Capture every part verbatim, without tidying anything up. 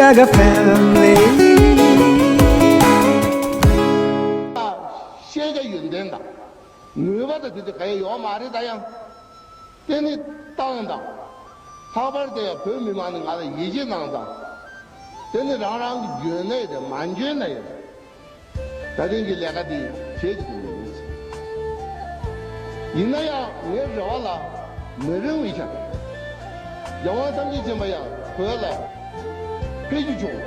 Like a family. ཤེས་བྱ་ཡོན་ཏན་དང་ནུས་པ་དང་དེ་དེ་ག་ཡང་ཡོད་མ་རེད་ད་ཡང་། དེ་ནི་ཏང་དང་། ལྷག་པར་དུ་ཡང་བོད་མི་མང་ནི་ང་ལ་ཡིད་ཆེས་གནང་དང་། དེ་ནི་རང་རང་གི་འཇོན་ན་ཡོད་དེ་མ་འཇོན་ན་ཡོད། ད་ཐེངས་ཀྱི་ལས་ཀ་འདི་བྱེད་ཀྱི་འདུག་མི་ཡིན། ཡིན་ན་ཡང་ངའི་རེ་བ་ལ་མི་རིང་བའི་ཆར། རྒྱལ་དབང་ཐམས་ཅད་མཁྱེན་པ་ཡང་བོད་ལ་ཕེབས་རྒྱུ་བྱུང་།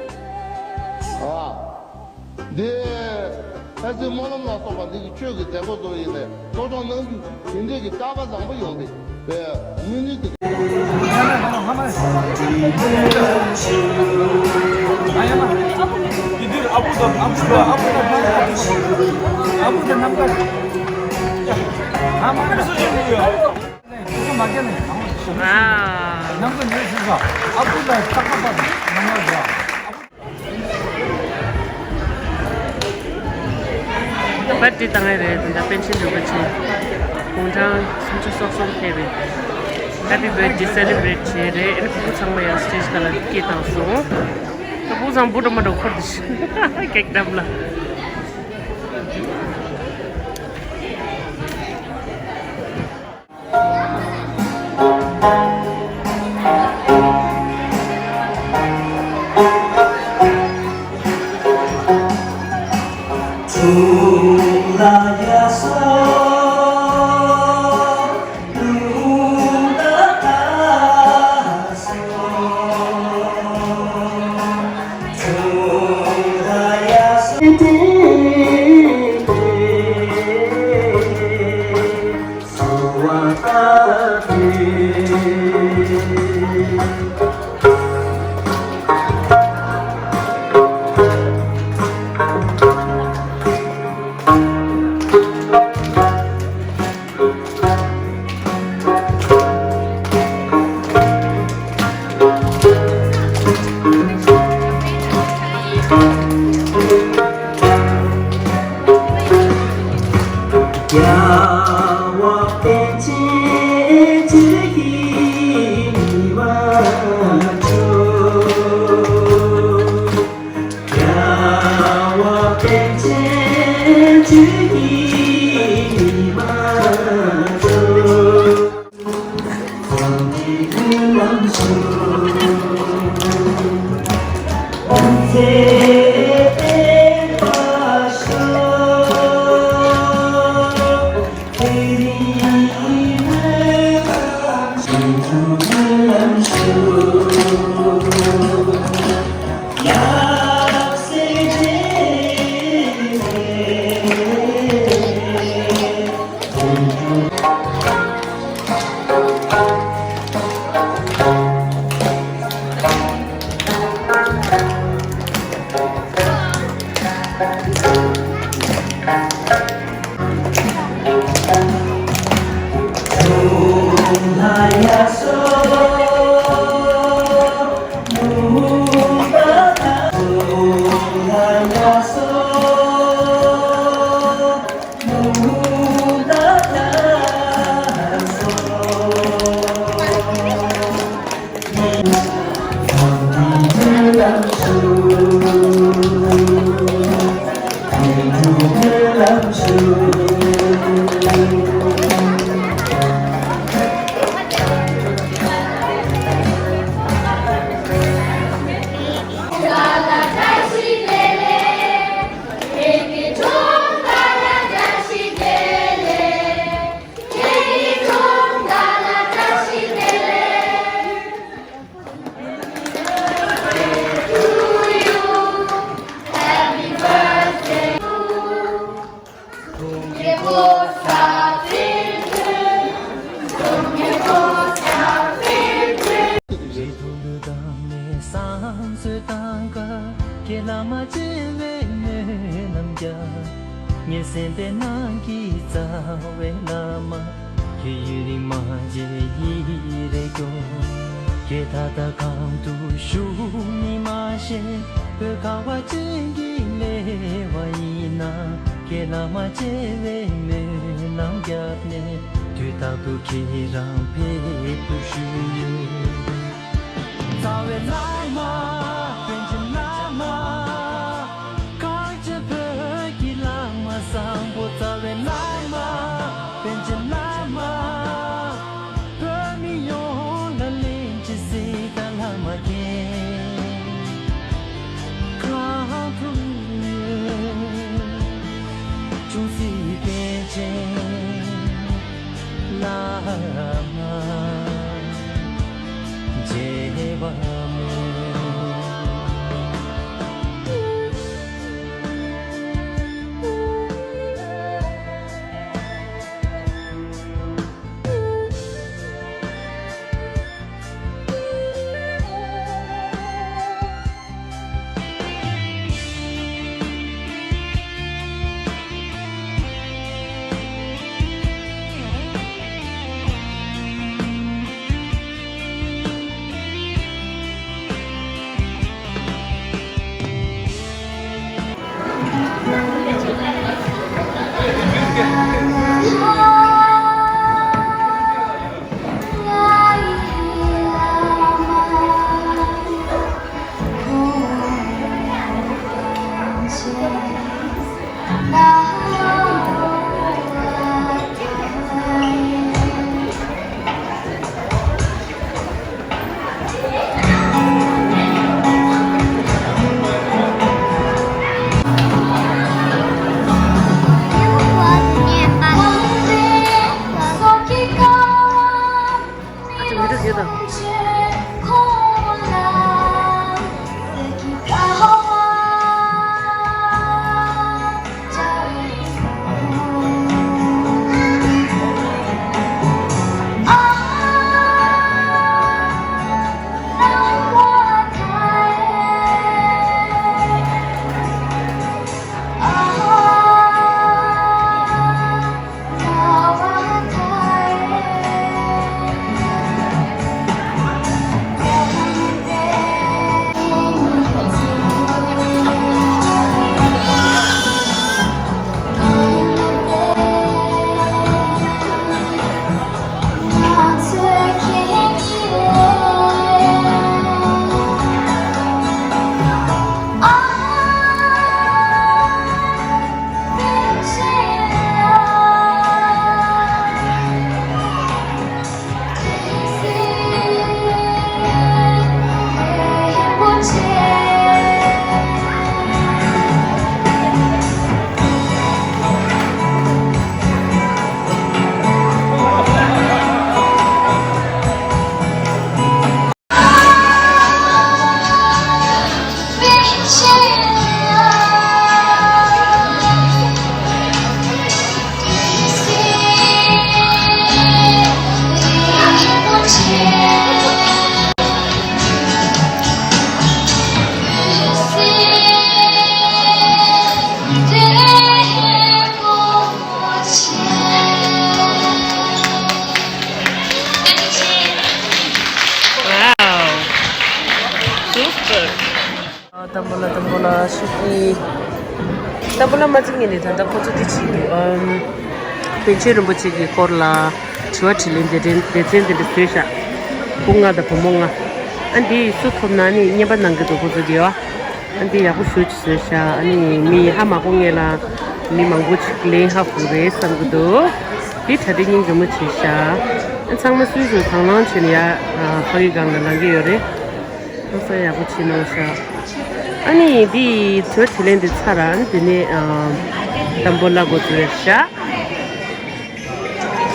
ཨ། འདི་ལྷ་སའི་སྨོན་ལམ་ལ་སོགས་པ་འདི་གི་ཆོས་ཀྱི་མཛད་སྒོ་ཚོ་ཡིན་ནས་གཙོ་སྐྱོང་གནང་རྒྱུ་དེ་འདྲས་ཀྱི་བསྐལ་པ་བཟང་པོ་ཡོང་བའི། པར་ཊི་བཏང་ཡ་རེད། དེ་འདྲ་པཎ་ཆེན་རིན་པོ་ཆེ་དགུང་གྲངས་སུམ་ཅུ་སོ་གསུམ་ཕེབས་པའི་Happy Birthday celebrate བྱས་རེད། ཨེ་ཕྲུ་གུ་ཚང་མ་ཡང་སི་ཊེ་ཇི་སྒང་ལ་སྐད་བཏང་སོང་། ད་ཕྲུ་གུ་ཚང་བུ་འགྲོ་མ་འགྲོ་འཁོར་དུ་ཞིག་ཀེག་བརྡབས་ལ། ངའི་སེམས་པའི་ནང་གི་རྩ་བའི་བླ་མ། ཁྱེད་ཡུན་རིང་མ་མཇལ་ཡིད་རེ་སྐྱོ། ཁྱེད་ད་ལྟ་གང་དུ་བཞུགས་ནི་མ་ཤེས། བོད་ཁ་བ་ཅན་གྱི་ལེ་བ་ཡིན་ན། ཁྱེད་བླ་མ་མཇལ་བའི་སྨོན་ལམ་བརྒྱབ་ནས། དུས་རྟག་ཏུ་ཁྱེད་རང་ཕེབས་ཐུབ་ཞུ་ཡོད། རྩ་བའི་བླ་མ་པཎ་ཆེན། Wow. Super. ཏམ་བུ་ལ་ཏམ་བུ་ལ་ཤུ་ཏི། ཏམ་བུ་ལ་མ་བརྩིགས་ངེས་ནས་ད་ལྟ་ཁོ་ཚོ་འདི་བྱེད་ཀྱི། ཨམ། པཎ་ཆེན་རིན་པོ་ཆེ་གི་སྐོར་ལ་དྲི་བ་དྲིས་ལན་དེ་འདྲ་སྡེ་ཚན་དེ་འདྲ་བཟོས་ཤག་བུ་ལྔ་དང་བུ་མོ་ལྔ། ཨ་འདི་སུ་ཐོབ་ན་ནི་རྔན་པ་གནང་གི་འདུག་ཁོ་ཚོ་དེ་བ། ཨ་འདི་ཡག་པོ་ཞེ་པོ་ཅིག་བཟོས་ཤག་ཨ་ནི་མི་ཧ་མ་གོ་ངེས་ལ་མི་མང་པོ་ཅིག་ལེན་ཧ་གོ་རེད་བསམ་གི་འདུག་འདི་གྲ་སྒྲིག་སྙིང་རྗེ་མོ་བྱས་ཤག་ཨ་ཚང་མ་སུས་སུ་དང་བླངས་བྱས་ནས་ཡ། ཕ་གི་སྒང་ལ་ལངས་ཀྱི་ཡོད་རེད། ཧང་སང་ཡག་པོ་བྱེད་གནང་ཤག་ཨ་ནི་འདི་དྲི་བ་དྲིས་ལན་འདི་ཚར་ར། ཨ་ནི་དེ་ནས་ཨ་ཏམ་བུ་ལ་འགོ་འཛུགས་རེད་ཤག་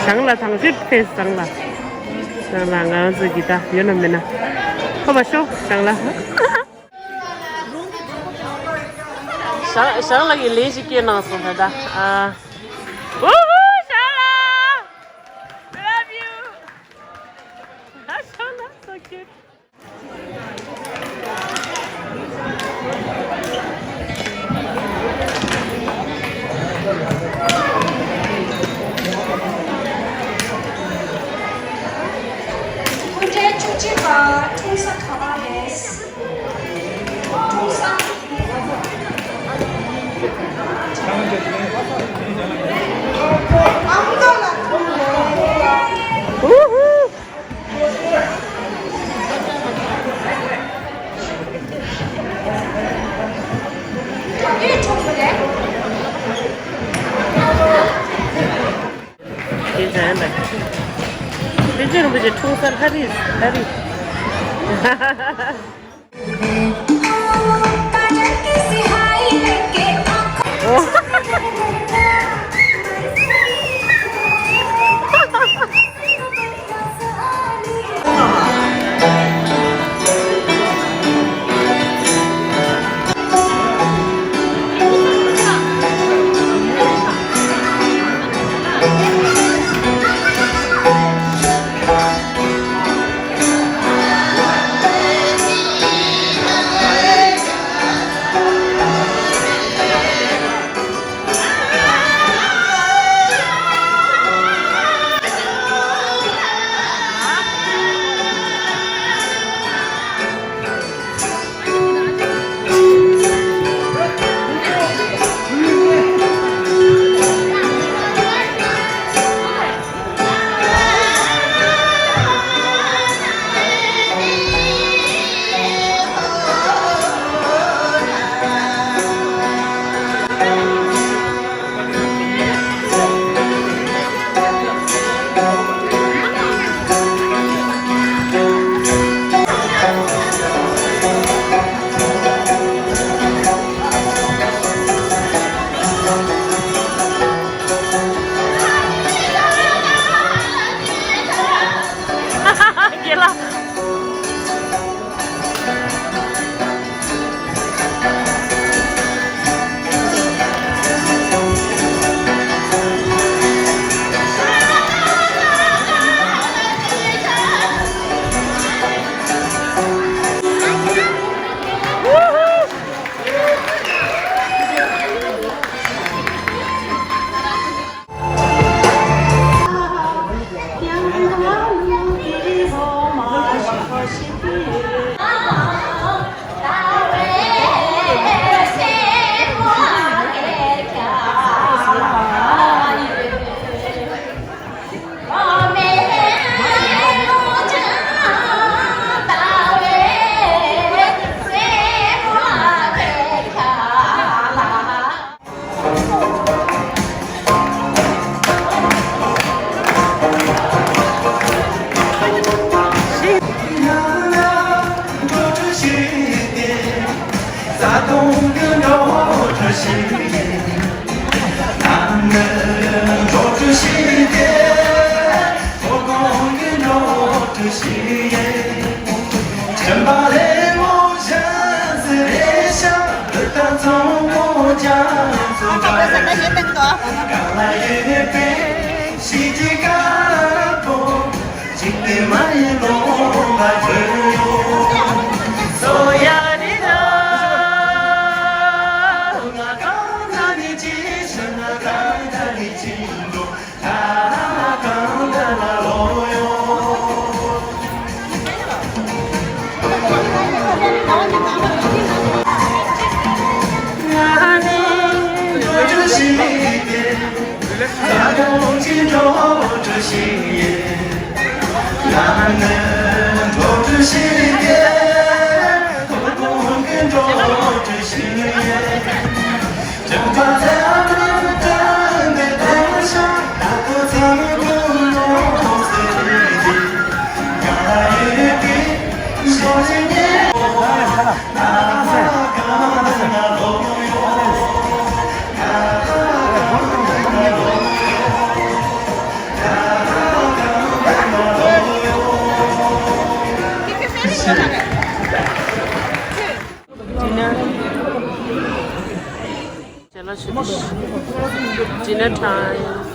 ཞང་ལ་དང་ཤོས་ཕེབས། ཞང་ལ། ཞང་ལ་ང་རང་ཚོ་གི་ད་ཡོད་ན་མེད་ན་ཁོ་མ་ཤོག་ཞང་ལ། ཞང་ཞང་ལ་གི་ལན་ཞིག་སྐྱེལ་གནང་སོང་ད་ད། ཨ། ཝུ་ཧུ། ཞང་ལ། I love you. ཞང་ལ་so cute. སྐུ་ཕྲེང་བཅུ་གཅིག་པ་འཁྲུངས་ས་ག་པར་རེད། འཁྲུངས་ས། ཨ་མདོ་ལ་འཁྲུངས་རེད། ཝུ་ཧུ། དེ་འདྲ་ཡིན་པ། པཎ་ཆེན་རིན་པོ་ཆེ་འཁྲུངས་ས་ལྷ་རི། ལྷ་རི། Dinner time.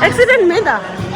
Accident མེད་ད།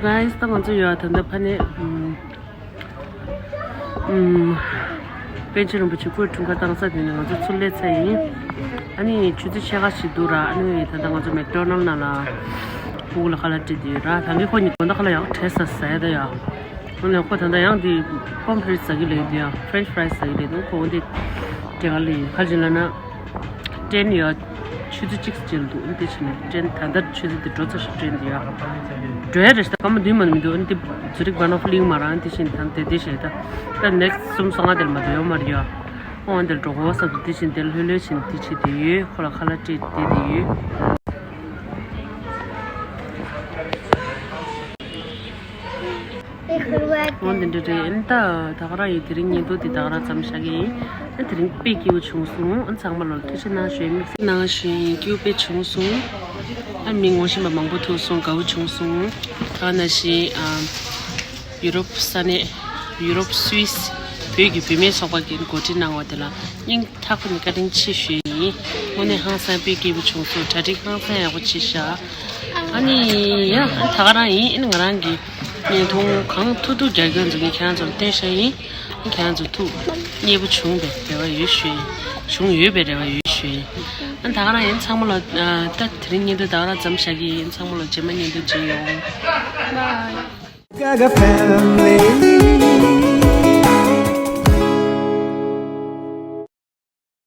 Guys, ད་ང་ཚོ་ཡོད་ད་ལྟ་ཕ་ནས་ཨམ་ཨམ་པཎ་ཆེན་རིན་པོ་ཆེ་སྐུའི་འཁྲུངས་སྐར་བཏང་ས་དེ་ནས་ང་ཚོ་ཚུར་སླེབས་ཚར་ཡིན། ཨ་ནི་ཆུ་ཚོད་ཕྱེད་ཀ་ཞིག་འདུག་ར། ཨ་ནི་ད་ལྟ་ང་ཚོ་མེག་ཌོ་ནལ་ནང་ལ་ཕྲུ་གུ་ལ་ཁ་ལག་སྤྲད་དེ་ཡོད་ར། ད་གིན་ཁོ་གཉིས་དགོང་དག་ཁ་ལག་ཡག་པོ་བྲེལ་ས་ཟ་ཡ་ད་ཡ། ཨ་ནི་ཁོ་ད་ལྟ་ཡང་དེ་པོམ་ཕྲེ་ཟ་གི་ལས་དེ་ཡ། ཕྲེན་ཆི་ཕ་རའི་སི་ཟ་གི་ལས་དེ་ཁོ་འོ་དེ་དེ་ག་ལས་ཡིན་ཁ་ལ་ལ་ན། ཊེན་ཡོད། ཆུ་ཚོད་གཅིག་ཙམ་འདུག་འདི་བྱས་ནས་ཊེན་ད་ལྟ་ཆུ་ཚོད་འདི་འགྲོ་ཚར་ཤག་ཊེན་འདི་ཡ། འགྲོ་ཡ་རེད་ཤག་སྐར་མ་བདུན་མ་ནི་མི་འདུག་འདི་ཛུ་རིག་བྷ་ནོ་ཧྥ་ལིང་མ་རང་འདི་བྱས་ནས་ད་འདི་འདི་བྱས་ད། ད་ནེག་སི་གསུམ་སོ་ལྔ་དེར་མ་འདུག་ཡོད་མ་རེད་ཡ། ཨོ་འདིར་འགྲོ་གོ་བསམ་འདི་བྱས་འདིར་ལྷོད་ལྷོད་བྱས་ནས་འདི་བྱས་འདི་ཡོད་ཁོ་ལ་ཁ་ལག་སྤྲད་འདི་འདི་ཡོད། འོ་འདི་འདྲ་རེད། ཨ་ནི་ད་ད་ག་རང་ཡིན་དེ་རིང་བརྙན་ཐུང་འདི་ད་ག་རང་མཚམས་བཞག་གི་ཡིན། ཨ་དེ་རིང་དཔེ་སྐྱིད་པོ་བྱུང་སོང་། ཨ་ཚང་མ་ལ་ཐུགས་རྗེ་གནང་ཞུ་ཡིན། དམིགས་བསལ་གནང་ཞུ་ཡིན། སྐྱིད་པོ་དཔེ་བྱུང་སོང་། ཨ་མི་ངོ་ཤེས་པ་མང་པོ་ཐུག་སོང་། དགའ་པོ་བྱུང་སོང་། ད་ག་ནང་བཞིན་ཨ་ཡུ་རོབ་ས་གནས་ཡུ་རོབ་སུད་སི་བོད་ཀྱི་བུད་མེད་ཚོགས་པ་གིས་འགོ་ཁྲིད་གནང་བ་དེ་ལ་སྙིང་ཐག་པ་ནས་བཀའ་དྲིན་ཆེ་ཞུ་ཡིན། དངོས་གནས་ཧང་སང་དཔེ་སྐྱིད་པོ་བྱུང་སོང་། གྲ་སྒྲིག་ཧང་སང་ཡག་པོ་བྱས་ཤག་ཨ་ནི་ཡ་ཨ་ད་ག་རང་ཡིན། ཨ་ནི་ང་རང་གི་བརྙན་ཐུང་གང་ཐུབ་ཐུབ་རྒྱག་རྒྱུ་འཛུགས་ནས་ཁྱེད་རང་ཚོར་སྟོན་ཤག་ཡིན། ཨ་ཁྱེད་རང་ཚོ་ཐུགས་མཉེས་པོ་བྱུང་བའི་རེ་བ་ཡོད་ཞུ་ཡིན། བྱུང་ཡོད་པའི་རེ་བ་ཡོད་ཞུ་ཡིན། ཨ་ད་ག་རང་ཡིན། ཚང་མ་ལ་ཨ་ད་དེ་རིང་བརྙན་ཐུང་ད་ག་རང་མཚམས་བཞག་གི་ཡིན། ཚང་མ་ལ་རྗེས་མ་བརྙན་ཐུང་མཇལ་ཡོང་། Bye. Gaga family.